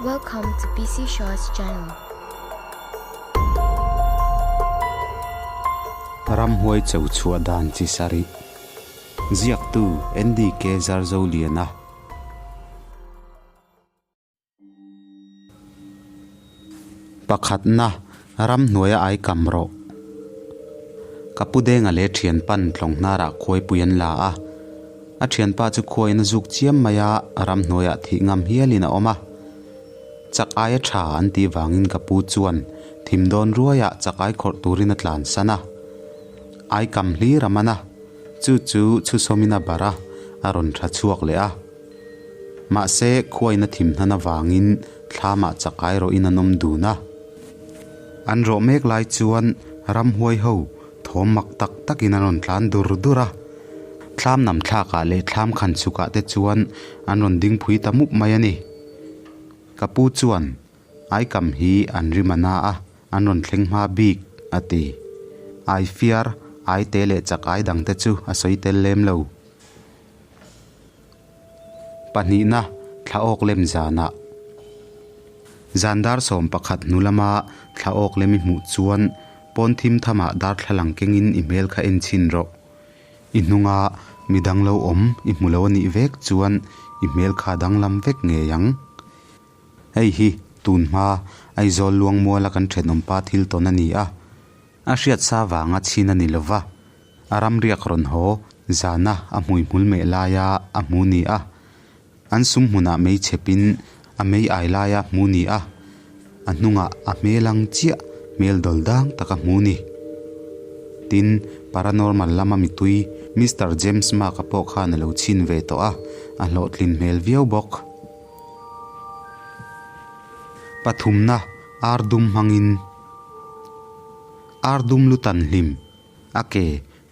Welcome to PC Shaw's channel. Ramhuai cho chhuah dan chi sarih. Ziaktu NDK Zarzoliana. Pakhatna, ramhnuaia ai kam rawh. Ka pu Denga leh thianpan tlawng hnarah khuaipui an la a. A thianpa chu khuaiin a zuk chiam mai a, ramhnuaiah thih ngam hialin a awm a. Chak aia tha an tih vangin ka pu chuan thim dawn ruaiah chak ai khawrh turin a tlansan a. Ai kam hlir a man a, chu chu chhusawmin a barh a, a rawn tha chhuak leh a. Mahse, khuaina thim hnan avangin thlamah chakai rawhin an awm dun a. An rawh mek lai chuan ramhuai ho thawm mak tak takin an rawn tlan dur dur a. Thlam nam thlakah leh thlam khan chhukah te chuan an rawn ding phui ta mup mai a ni. Ka pu chuan Aikam hi an rim a na a, an rawn thleng hma bik, a ti. Ai fiar, ai te leh chakai dangte chu a sawi tel lem lo. Pahnihna, thla awk lem zanah. Zan dar 11 hnu lama thla awk lem i hmuh chuan pawn thim thamah darthlalang kengin i hmel kha en chhin rawh. I hnunga midang lo awm i hmu lo a nih vek chuan i hmel kha danglam vek ngei ang. Hei hi tun hma Aizawl Luangmuala kan thenawmpa thil tawn a ni a. A hriat sa vanga chhin a ni lo va, a ramriak rawn haw zana a hmuihmul meh laia a hmu ni a, an sum hmunah mei chhepin a mei ai laia hmu ni a, a hnungah a hmel ang chiah hmel dawl dang taka hmu ni. Tin, paranormal lama mitui Mister James Mark-a pawh khan a lo chhin ve tawh a, a hlawhtlin hmel viau bawk. Pathumna ar dum hmangin. Ar dum lu tan hlim, a ke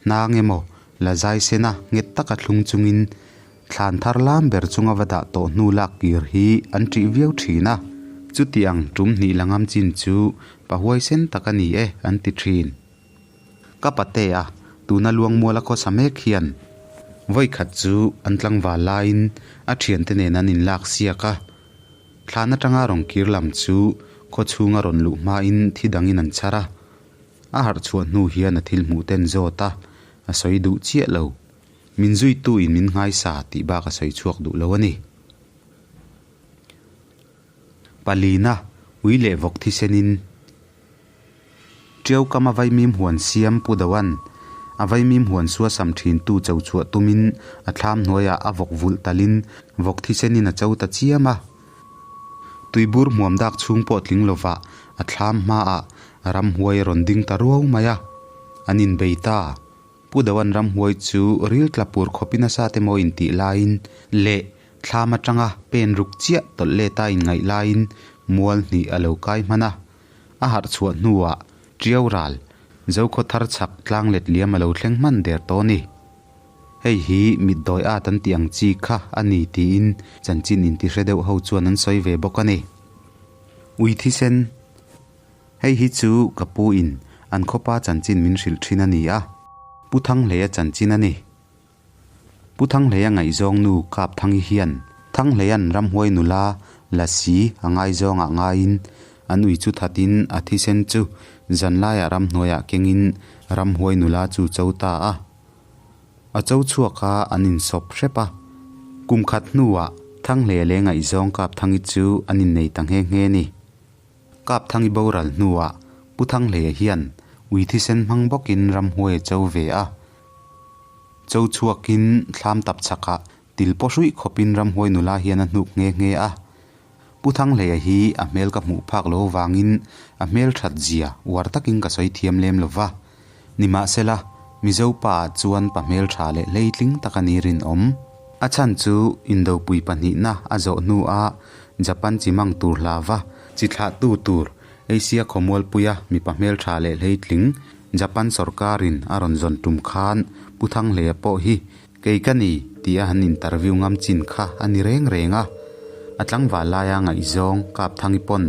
hnang emaw la zai sena nghet taka thlung chungin thlan thar lam ber chunga va dah tawh hnu lak kir hi an ṭih viau ṭhin a. Chutiang ṭum hnih la ngam chin chu pa huaisen tak a ni e an ti ṭhin. Ka patea tuna Luangmuala khawsa mek hian vawikhat chu an tlangval laiin a ṭhiante nen an inlak siak a. Thlan atanga rawn kir lam chu khaw chhunga rawn luh hmain thi dangin an chhar a. A harh chhuah hnu hian a thil hmuh ten zawt a, a sawi duh chiah lo. Min zuituin min nghaisa tih bak a sawi chhuak duh lo a ni. Palina, ui leh vawk thisenin Ṭiau kam a vaimim huan siam Pu Doan a vaimim huan sua sam ṭhin tu cho chhuah tumin a thlam hnuaiah a vawk vulh talin vawk thisenin a cho ta chiam a. Tuibur hmuam dak chhung pawh tling lovah a thlam hmaah ramhuai a rawn ding ta ruau mai a. An inbei ta. Pu Doan ramhuai chu ril tla pur khawpin a sa te maw intih laiin leh thlam atanga pen ruk chiah tawlh let a inngaih laiin mual hnih a lo kai hman a. A harh chhuah hnuah Ṭiau ral, Zokhaw thar chhak tlang let liam a lo thleng hman der tawh a ni. Hei hi mitdawi at an tih ang chi kha a ni tiin chanchin intihre deuh ho chuan an sawi ve bawk a ni. Ui thisen, Hei hi chu ka pu in an khawpa chanchin min hrilh thin a ni a, Pu Thanghleia chanchin a ni. Pu Thanghleia ngaihzawng nu Kapthangi hian Thanghleia'n ramhuai nula Lasi a ngaizawngah ngaiin an ui chu thatin a thisen chu zanlaiah ramhnuaiah kengin ramhuai nula chu cho ta a. A cho chhuak a an insawp hrep a. Kum khat hnuah Thanghleia leh ngaihzawng Kapthangi chu an innei ta nghe nghe ni. Kapthangi boral hnuah Pu Thanghleia hian ui thisen hmang bawkin ramhuai a cho ve a. Cho chhuakin thlam tap chhakah til paw hruih khawpin ramhuai nula hian a hnuk nghe nghe a. Pu Thanghleia hi a hmel ka hmuh phak lo vangin a hmel that zia uar takin ka sawi thiam lem lo va. Nimahsela, Mizo pa ah chuan pa hmel tha leh hleitling tak a ni rinawm. A chhan chu Indopui pahnihna a zawh hnu a Japan chi mang tur hlava chi thlahtu tur Asia khawmualpuia mipa hmel tha leh hleitling Japan sorkarin a rawn zawn tum khan Pu Thanghleia pawh hi kei ka ni tih a han interview ngam chin kha a ni reng reng a. A tlangval laia ngaihzawng Kapthangi pawn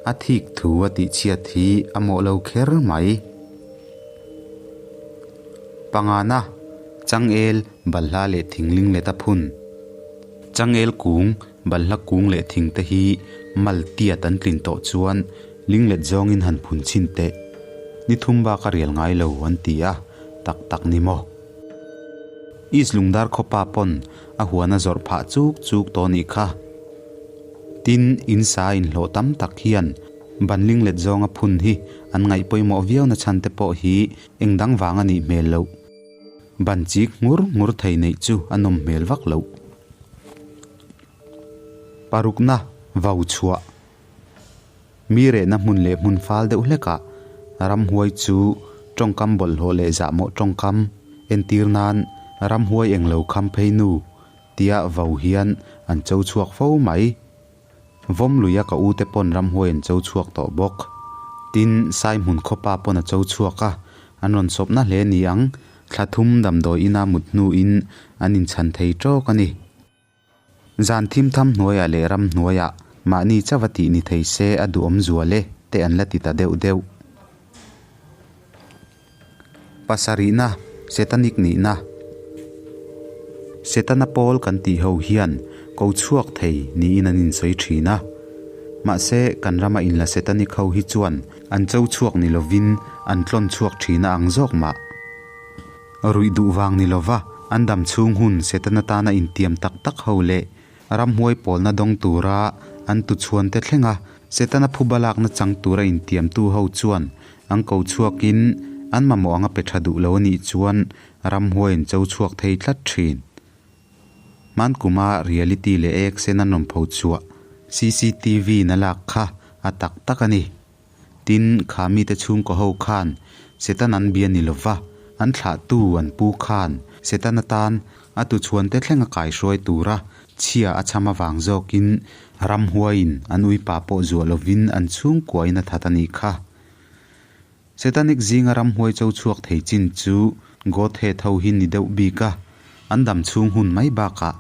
a thik thu a tih chhiat hi a mawh lo kher mai. Pangana, Changel, Balhla leh Thingling let a phun. Changel kung. Balhla kung leh thing te hi mal tiat an tlin tawh chuan linglet zawngin han phun chhin teh. Ni thum bak a rial ngai lo an ti a, tak tak ni maw? East Lungdar khawpa pawn a huan a zawrh phah chuk chuk tawh nih kha. Tin, in sa inhlawh tam tak hian ban linglet zawnga phun hi an ngaih pawimawh viau na chhan te pawh hi eng dang vang a nih hmel loh. Ban chik ngur ngur thei neih chu a nawm hmel vak loh. Parukna vau chhuah. Mi rehna hmun leh hmun fal deuh hlekah ramhuai chu tawngkam bawlhhlawh leh zahmawh tawngkam entir nan ramhuai englo kham phei nu tia vau hian an cho chhuak fo mai. Vawm luia ka ute pawn ramhuai an cho chhuak tawh bawk. Tin, Saihmun khawpa pawn a cho chhuak a, an rawn sawpna hle ni ang, thla thum damdawi ina mut hnuin an inchhan thei tawk a ni. Zan thim tham hnuaiah leh ram hnuaiah mahni chauh a tih ni thei se a duhawm zual e te an la ti ta deuh deuh. Pasarihna, Setanic nihna. Setana pawl kan tih ho hian ko chhuak thei niin an insawi thin a. Mahse, kan rama inla Setanic ho hi chuan an cho chhuak ni lovin an tlawn chhuak thin a ang zawk mah. Ruih duh vang ni lova an dam chhung hun Setana tana intiam tak tak ho leh ramhuai pawlna dawng tura an tuchhuan te thlenga Setana phuba lakna chang tura intiamtu ho chuan an ko chhuakin an mamawh anga pe tha duh lo a nih chuan ramhuai an cho chhuak thei tlat thin. Hmankuma reality leh action an rawn pho chhuah cctv na lak kha a tak tak a ni. Tin, kha mite chhungkaw ho khan Setan an bia ni lova, an thlahtu an pu khan Setan atan a tuchhuante thleng a kaihruai tura chhia a chham avang zawkin ramhuaiin an uipa pawh zuah lovin an chhungkuain a that a nih kha. Setanic zinga ramhuai cho chhuak thei chin chu Godhead ho hi ni deuh bik a, an dam chhung hun mai bakah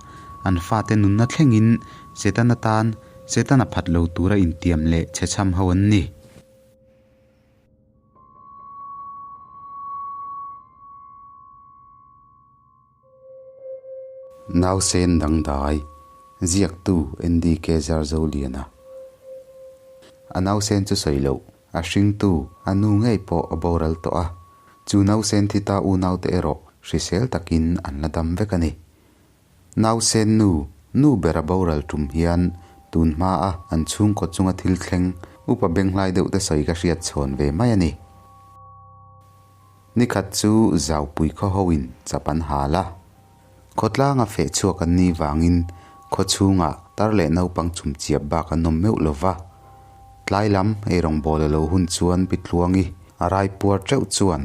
an fate nunna thlengin Setan atan Setan a phat lo tura intiam leh chhechham ho an ni. Nausen dangdai, ziaktu NDK Zarzoliana. A nausen chu sawi loh, a hringtu, a nu ngei pawh a boral tawh a. Chu nausen thi ta unaute erawh hrisel takin an la dam vek a ni. Nausen nu, nu ber a boral tum hian tun hmaa an chhungkaw chunga thil thleng upa benghlai deuh te sawi ka hriat chhawn ve mai a ni. Nikhat chu Zaupui khaw hoin chap an hal a. Khawtlanga feh chhuak an nih vangin khaw chhungah tar leh naupang chumchiap bak an awm meuh lo va. Tlai lam eirawngbawl a lo hun chuan Pi Tluangi a raipuar teuh chuan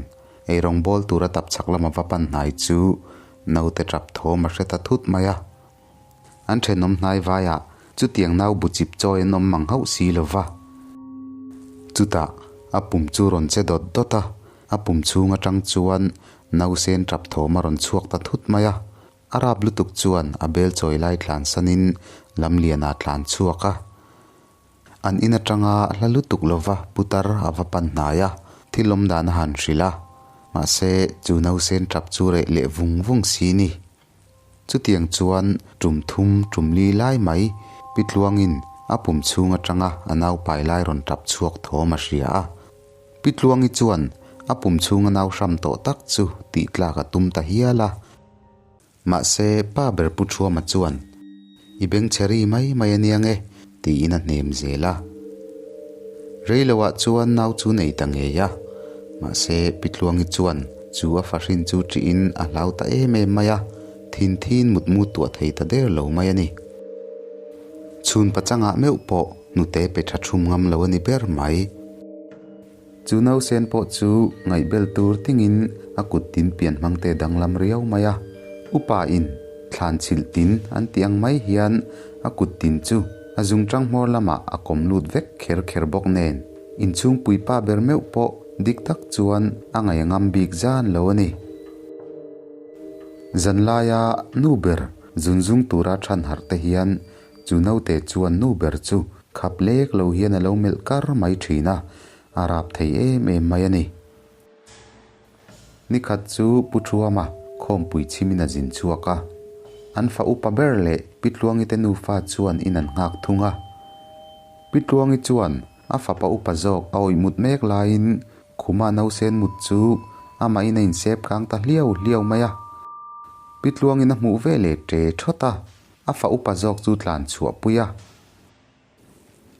eirawngbawl tura tapchhak lama va pan hnai chu Naute tap thawm a hre ta thut mai a. An thenawm hnai vaiah chutiang nau bu chip chawi an awm mang hauh si lo va. Chutah a pum chu rawn che dawt dawt a, a pum chhung atang chuan nausen tap thawm a rawn chhuak ta thut mai a. A rap lutuk chuan a bel chawi lai tlan sanin lamlianah tlan chhuak a. An in atanga hla lutuk lova putar a va pan hnai a, thil awm dan a han hrilh a, mahse chu nausen tap chu reh leh vung vung si ni. Chutiang chuan tum thum tum li lai mai Pi Tluangin a pum chhung atanga a nau pai lai rawn tap chhuak thawm a hria a. Pi Tluangi chuan a pum chhunga nau hram tawh tak chu tih tlak a tum ta hial a. Mahse, pa ber Pu Thuama chuan, I beng chhe ri mai mai a nia nge, tiin a hnem zel a. Reiloah chuan nau chu nei ta ngei a, mahse Pi Tluangi chuan chu a fahrin chu ṭihin a hlau ta em em mai a, thin thin mutmu tuah thei ta der lo mai a ni. Chhun pachangah meuh pawh hnute pe ṭha ṭhum ngam lo a ni ber mai. Chu nausen pawh chu ngaihbel tur tingin a kut tin pian hmang te danglam riau mai a. Upa in thlan chhilh tin an tih ang mai hian a kut tin chu a zungchang hmawr lamah a kawm lut vek kher kher bawk nen inchhungpui pa ber meuh pawh dik tak chuan a ngaih a ngam bik zan lo a ni. Zanlaia nu ber zunzung tura than harh te hian Chu naute chuan nu ber chu khap lek lo hian a lo melh kar mai thin a, a rap thei em em mai a ni. Nikhat chu Pu Thuama khawmpui chhimin a zin chhuak a, an fa upa ber leh Pi Tluangi te nufa chuan in an nghak thung a. Pi Tluangi chuan a fapa upa zawk a awih mut mek laiin khuma nausen mut chu amahin a insep kang ta hliau hliau mai a. Pi Tluangin a hmuh ve leh ṭe ṭhawt a, a fa upa zawk chu tlan chhuah pui a.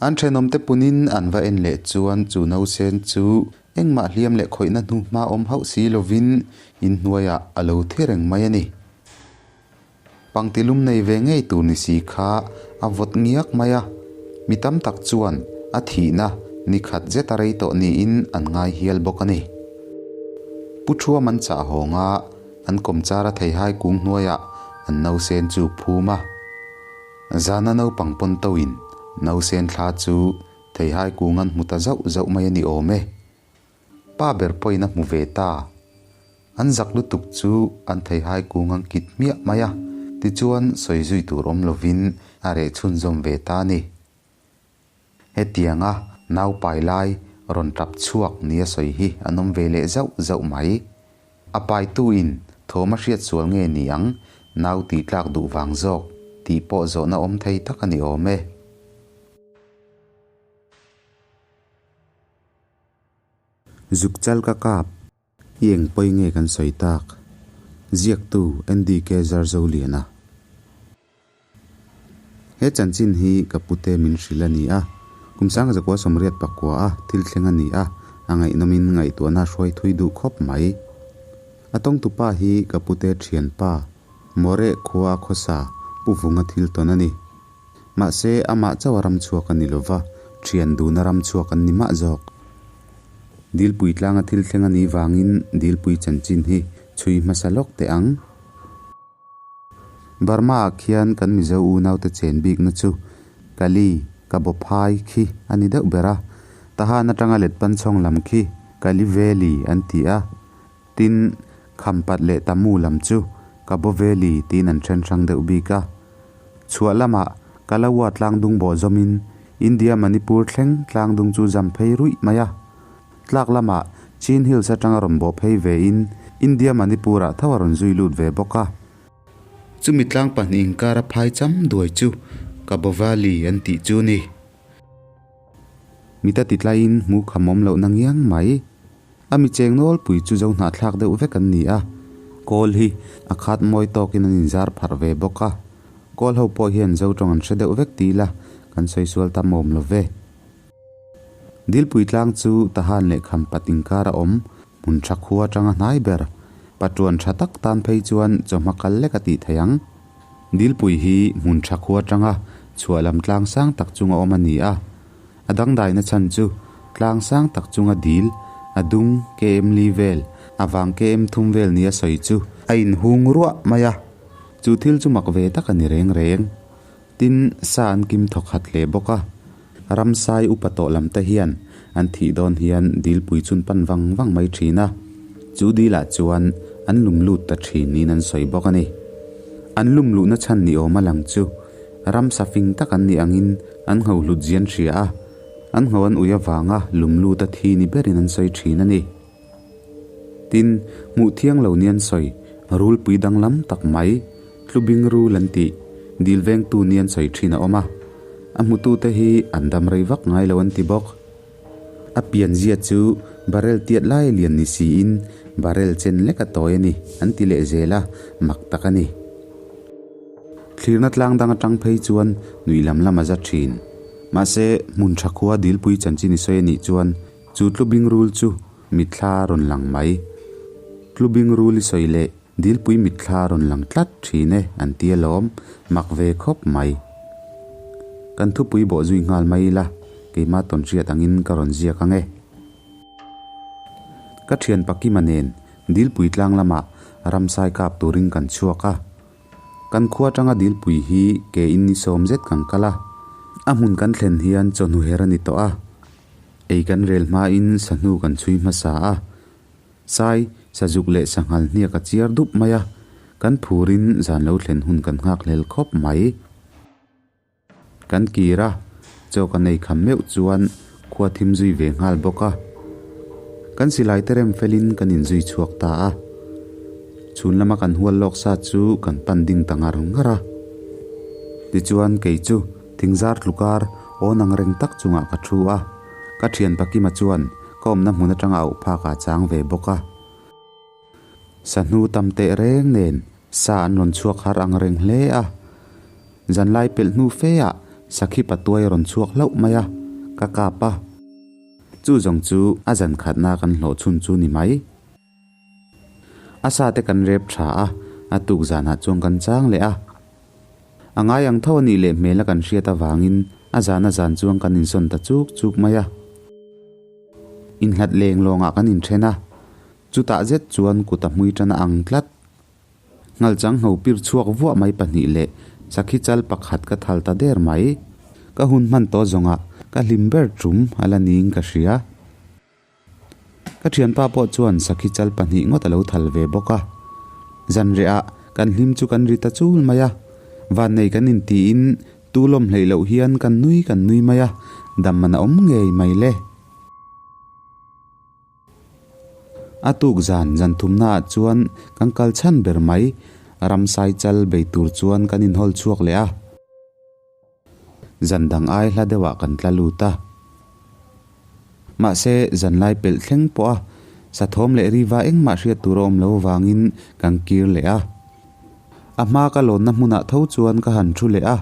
An thenawmte punin an va en leh chuan chu nausen chu engmah hliam leh khawihna hnu hma awm hauh si lovin inhnuaiah a lo thi reng mai a ni. Pangtilum nei ve ngei tur ni si kha a vawt ngiak mai a, mi tam tak chuan a thihna ni khat zet a rei tawh niin an ngai hial bawk a ni. Pu Thuam an chah hawng a, an kawmchar a theihai kung hnuaiah an nausen chu phum a. Zana naupang pawn toin nausen thla chu theihai kung an hmu ta zauh zauh mai a ni awm e. Pa ber pawhin a hmu ve ta. An zak lutuk chu an theihai kung an kit hmiah mai a, tichuan sawi zui tur awm lovin a reh chhunzawm ve ta a ni. Hetianga nau pai lai rawn tap chhuak nia sawi hi an awm ve leh zauh zauh mai. A paituin thawm a hriat sual nge ni ang, nau tih tlak duh vang zawk tih pawh zawhna awm thei tak a ni awm e. Zuk chal ka kap, i eng pawi nge kan sawi tak? Ziaktu NDK Zarzoliana. He chanchin hi ka pute min hrilh a ni a, kum sanga zakua sawmriat pakua a thil thleng a ni a, a ngaihnawmin ngaihtuahna a hruai thui duh khawp mai. A tawngtupa hi ka pute thianpa, Moreh khua a khawsa Pu Vunga thil tawn a ni. Mahse, amah chauh a ram chhuak a ni lo va, thian duna ram chhuak an ni mah zawk. Dilpui tlanga thil thleng a nih vangin Dilpui chanchin hi chhui hmasa lawk teh ang. Burma-ah khian kan Mizo unaute chen bikna chu Kali, Kabophai khi a ni deuh ber a, Tahan atanga Letpanchhawng lam khi Kali Valley an ti a, Tin, Khampat leh Tamu lam chu Kabo Valley tiin an then hrang deuh bik a. Chhuah lamah Kalawa tlangdung bawh zawmin India Manipur thleng tlangdung chu zam phei ruih mai a. Tlak lamah Chin Hills atanga rawn bawh phei vein India Manipur-ah tho a rawn zui lut ve bawk a. Chumi tlang pahnih inkara phai cham duai chu Kabo Valley an tih chu ni. Mita titlaiin hmu khamawm lohna ngiang mai. A mi cheng nawlpui chu zo hnahthlak deuh vek an ni a, kawl hi a khat mawi tawkin an inzar pharh ve bawk a, kawl ho pawh hian zo tawng an hre deuh vek ti ila kan sawi sual tam awm lo ve. Dilpui tlang chu Tahan leh Khampat inkar a awm, hmun tha khua atanga hnai ber, patuan tha tak tan phei chuan chawhma kal lek a tih theih ang. Dilpui hi hmun tha khua atanga chhuah lam tlang sang tak chunga awm a ni a. A dangdaina chhan chu tlang sang tak chunga dil, a dung KM li vel, a vang KM thum vel nia sawi chu a inhung ruah mai a. Chu thil chu mak ve tak a ni reng reng. Tin, sa an kim thawk khat hle bawk a. Ramsai upa tawh lam te hian an thih dawn hian dilpui chun pan vang vang mai thin a. Chu dilah chuan an lum lut ta thin niin an sawi bawk a ni. An lum luhna chhan ni awm a lang chu ramsa fing tak an nih angin An ngho hlut zian hria a, an ngho an ui avanga lum lut a thi ni berin an sawi thin a ni. Tin, hmuh thiang lo ni an sawi, rulpui danglam tak mai, tlubing rul an tih, dil vengtu ni an sawi thin a awm a. A hmutute hi an dam rei vak ngai lo an ti bawk. A pianzia chu barrel tiat lai a lian ni siin barrel chen lek a tawi a ni an ti leh zel a, mak tak a ni. Thlirna tlang dang atang phei chuan nuih lam lam a za thin. Mahse, hmun tha khua dilpui chanchin i sawi a nih chuan chu tlubing rul chu mitthla a rawn lang mai. Tlubing rul i sawi leh dilpui mitthla a rawn lang tlat thin e an ti alawm, mak ve khawp mai. Kan thupui bawh zui nghal mai ila, keimah tawn hriat angin ka rawn ziak ang e. Ka thian Pakima nen dilpui tlang lamah ramsai kap turin kan chhuak a. Kan khua atanga dilpui hi ke in ni sawm zet kan kal a, a hmun kan thlen hian chawhnu her a ni tawh a, ei kan rel hmain sahnu kan chhui hmasa a, sai, sazuk leh sanghal hniak a chiar dup mai a, kan phurin zan lo thlen hun kan nghak hlel khawp mai. Kan kir a, chaw kan ei kham meuh chuan khua thim zui ve nghal bawk a. Kan silai te rem felin kan inzui chhuak ta a. Chhun lama kan hual lawk sa chu kan pan ding ta ngar ngar a. Tichuan kei chu thingzar tlukar awn ang reng tak chungah ka thu a, ka thianpa Kima chuan ka awmna hmun atanga auh phak ah chang ve bawk a. Sahnu tam teh reng nen sa an rawn chhuak har ang reng hle a. Zanlai pelh hnu fe ah sakhi patuai a rawn chhuak hlauh mai a, ka kap a. Chu zawng chu a zan khatna kan hlawh chhun chu ni mai. A sa te kan rep tha a, a tuk zanah chuan kan chang leh a. A ngai ang tho a nih leh hmel a kan hriat avangin a zan a zan chuan kan insawn ta chuk chuk mai a. Inhlat leng lawngah kan inthen a, chutah zet chuan kut a hmui tan a ang tlat. Nghalchang ngho pir chhuak vuah mai pahnih leh sakhi chal pakhat ka thal ta der mai. Ka hun hman tawh zawngah ka hlim ber tum a la niin ka hria. Ka thianpa pawh chuan sakhi chal pahnih ngawt a lo thal ve bawk a. Zanriah kan hlim chu kan ri ta chul mai a, vannei kan intiin tu lawm hleih loh hian kan nui kan nui mai a, dam man a awm ngei mai le. A tuk zan zan thumnaah chuan kan kal chhan ber mai, ramsai chal bei tur chuan kan inhawl chhuak leh a. Zan dang ai hla deuhah kan tla lut a. Mahse, zanlai pelh thleng pawh a, sathawm leh riva engmah hriat tur a awm lo vangin kan kir leh a. A hma ka lawnna hmunah tho chuan ka han thu leh a.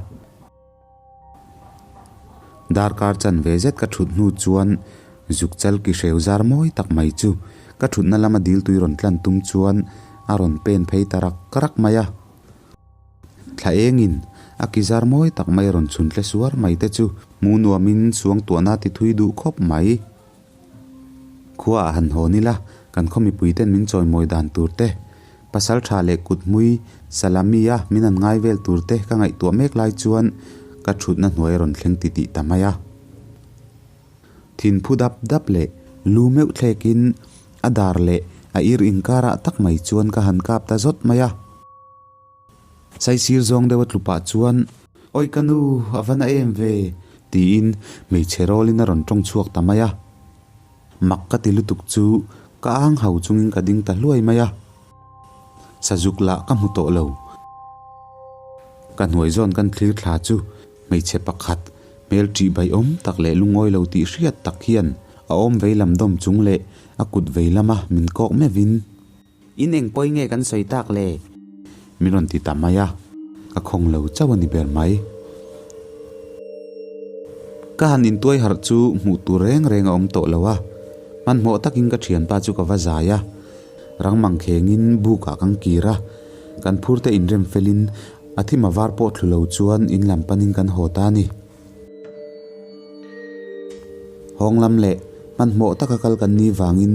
Darkar chanve zet ka thut hnu chuan zuk chal ki hreu zar mawi tak mai chu ka thutna lama dil tui rawn tlan tum chuan a rawn pen phei ta rak rak mai a. Thla engin a ki zar mawi tak mai rawn chhun tle suar mai te chu hmuh nuamin suangtuahna ti thui duh khawp mai. Khua ah han hawn ila, kan khaw mipui ten min chawimawi dan tur te, pasal tha leh kut hmui salami a min han ngai vel tur te ka ngaihtuah mek lai chuan ka thutna hnuai a rawn thleng ti tih ta mai a. Thin phu dap dap leh lu meuh thlekin a dar leh a ir inkarah tak mai chuan ka han kap ta zawt mai a. Saisir zawng deuh a tlu pah chuan, Awi ka nu, a va na em ve? tiin hmeichhe rawlin a rawn tawng chhuak ta mai a. Mak ka ti lutuk chu ka ang hau chungin ka ding ta hluai mai a. Sazuk lah ka hmu tawh lo. Ka hnuai zawn kan thlir thla chu hmeichhe pakhat hmel ṭih baiawm tak leh lungawi lo tih hriat tak hian a awm veilam dawm chung leh a kut veilama min kawk meuhin, In eng pawi nge kan sawi tak le? Min rawn ti ta mai a, ka khawng lo chauh a ni ber mai. Ka han intuai harh chu hmuh tur reng reng a awm tawh lo a, hmanhmawh takin ka thianpa chu ka va zai a, rang mang khengin buk ah kan kir a, kan phur te inrem felin a thim a var pawh thlu lo chuan in lam panin kan haw ta a ni. Hawng lam leh hmanhmawh taka kal kan ni vangin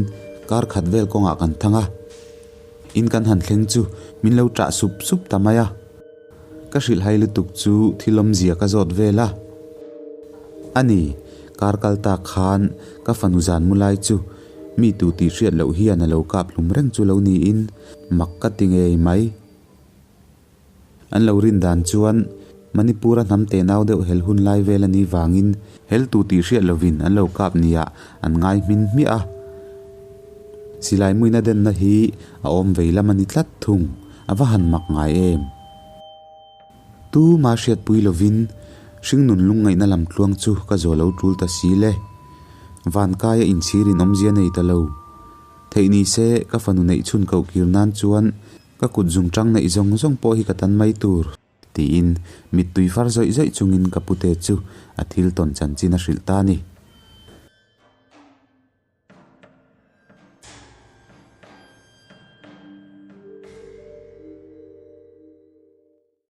kar khat vel kawngah kan thang a, in kan han thleng chu min lo ṭah sup sup ta mai a. Ka hrilhhai lutuk chu thil awmzia ka zawt vel a. A ni, kar kal tak khan ka fanu zan mu lai chu mi tu tih hriat loh hian a lo kap hlum reng chu lo niin mak ka ti ngei mai. An lo rin dan chuan Manipur-a hnam tenau deuh hel hun lai vel a nih vangin hel tu tih hriat lovin an lo kap nia an ngai hmin hmiah a. Silai muina denna hi a awm vei lam a ni tlat thung, a va han mak ngai em? Tu mah hriatpui lovin hringnun lungngaihna lam tluang chu ka zaw lo tul ta si le. Vankaia inchhir in awmzia nei ta lo. Theih ni se ka fanu neih chhun koh kir nan chuan Ka kut zungtang neih zawng zawng pawh hi ka tan mai tur, tiin mittui far zawih zawih chungin ka pute chu a thil tawn chanchin a hrilh ta a ni.